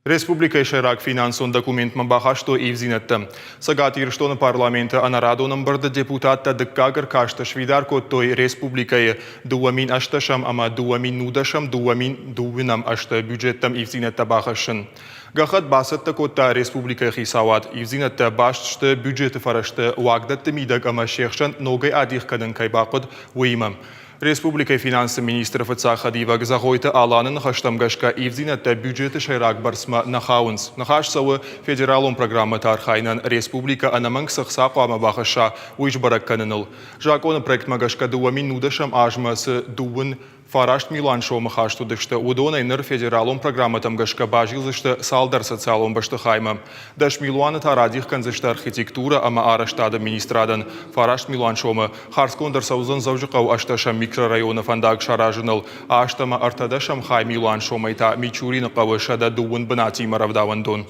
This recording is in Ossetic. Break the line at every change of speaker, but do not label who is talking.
Республикӕйы сӕйраг финансон документмӕ бахастой ивдзинӕдтӕ. Цӕгат Ирыстоны парламенты ӕнӕрадон ӕмбырды депутаттӕ дыккаг ӕркасты сфидар кодтой республикӕйы 2008 ӕмӕ 2010 2012 ӕзты бюджеттӕм ивдзинӕдтӕ бахӕссын. Гӕххӕтт бацӕттӕ кодта республикӕйы хицауад. Ивдзинӕдтӕ баст сты бюджеты фӕрӕзты уагдӕтты мидӕг ӕмӕ се хсӕн ногӕй адих кӕнын кӕй бахъуыд, уыимӕ. Республикӕйы финансты министры фыццаг хӕдивӕг Зӕгъойты Аланы ныхӕстӕм гӕсгӕ ивдзинӕдтӕ бюджеты сӕйраг бӕрцмӕ нӕ хауынц. Ныхас цӕуы федералон программӕты архайынӕн республикӕ ӕнӕмӕнг цы хца хъуамӕ бахӕсса, уый сбӕрӕг кӕныныл. Закъоны проектмӕ гӕсгӕ 2010 азмӕ цы дыууын фараст милуан сомы хаст уыдысты, уыдонӕй ныр федералон программӕтӕм гӕсгӕ базилдзысты цалдӕр социалон бӕстыхаймӕ. Дӕс милуаны та радих кӕндзысты архитектурӕ ӕмӕ арӕзтады министрадӕн, фараст милуан сомы хардзгонд ӕрцӕудзӕн Дзӕуджыхъӕуы ӕстӕсӕм микрорайоны фӕндаг саразыныл, аст ӕмӕ ӕртӕдӕсӕм хай милуан сомӕй та Мичурины хъӕуы 110 бынатимӕ рӕвдауӕндон.